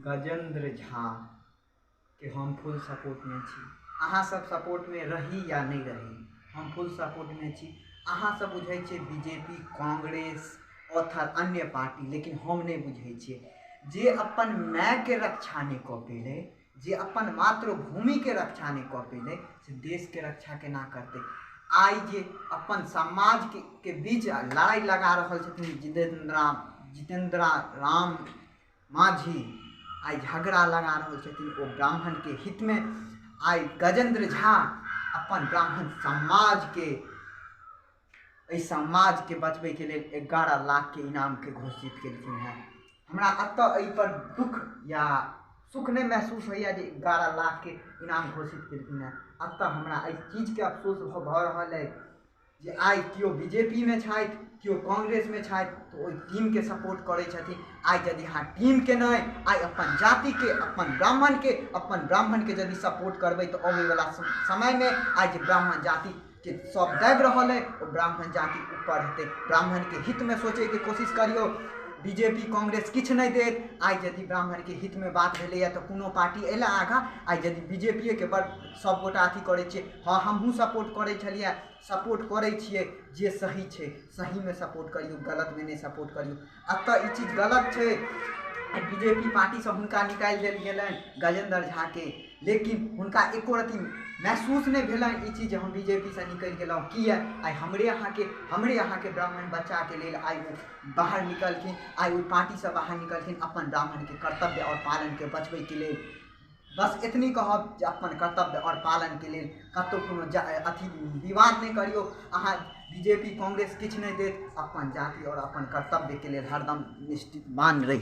गजेन्द्र झा के हम फुल सपोर्टमे छी। अहाँसभ सपोर्टमे रही या नहि रही, हम फुल सपोर्टमे छी। अहाँसभ बुझै छियै बीजेपी, कांग्रेस अथवा अन्य पार्टी, लेकिन हम नहि बुझै छियै। जे अपन मायके रक्षा नहि कऽ पेलै, जे अपन मातृभूमिके रक्षा नहि कऽ पेलै, से देशके रक्षा केना करतै? आइ जे अपन समाजके बीच लड़ाइ लगा रहल छथिन जितेन्द्र राम माँझी, आइ झगड़ा लगा रहल छथिन ओ ब्राह्मणके हितमे। आइ गजेन्द्र झा अपन ब्राह्मण समाजके, एहि समाजके बचबैके लेल 11 लाखके इनामके घोषित केलखिन हेँ। हमरा एतऽ एहिपर दुःख या सुख नहि महसूस होइए जे 11 लाखके इनाम घोषित केलखिन हेँ। एतऽ हमरा एहि चीजके अफसोस भऽ रहल अइ जे आइ केओ बीजेपीमे छथि, केओ कांग्रेसमे छथि, तऽ ओहि टीमके सपोर्ट करै छथिन। आइ यदि अहाँ टीमके नहि, आइ अपन जातिके, अपन ब्राह्मणके, अपन ब्राह्मणके यदि सपोर्ट करबै तऽ अबैवला समयमे आइ जे ब्राह्मण जातिके सब दाबि रहल अइ, ओ ब्राह्मण जाति ऊपर हेतै। ब्राह्मणके हितमे सोचैके कोशिश करियौ। बीजेपी कांग्रेस किछु नहि देत। आइ यदि ब्राह्मणके हितमे बात भेलैए तऽ कोनो पार्टी अयलै आगाँ। आइ यदि बीजेपीएके बड़ सभगोटा अथी करै छियै, हँ हमहूँ सपोर्ट करै छलियै, सपोर्ट करै छियै। जे सही छै सहीमे सपोर्ट करियौ, गलतमे नहि सपोर्ट करियौ। एतऽ ई चीज गलत छै। बीजेपी पार्टीसँ हुनका निकालि देल गेलनि गजेन्द्र झाके, लेकिन हुनका एको रत्ती महसूस नहि भेलनि ई चीज जे हम बीजेपीसँ निकलि गेलहुँ। किए आइ हमरे अहाँके ब्राह्मण बच्चाके लेल आइ ओ बाहर निकलखिन, आइ ओहि पार्टीसँ बाहर निकलखिन अपन ब्राह्मणके कर्तव्य आओर पालनके बचबैके लेल। बस एतनी कहब जे अपन कर्तव्य आओर पालनके लेल कतहु कोनो अथी विवाद नहि करियौ। अहाँ बीजेपी कांग्रेस किछु नहि देत, अपन जाति आओर अपन कर्तव्यके लेल हरदम निष्ठितवान रही।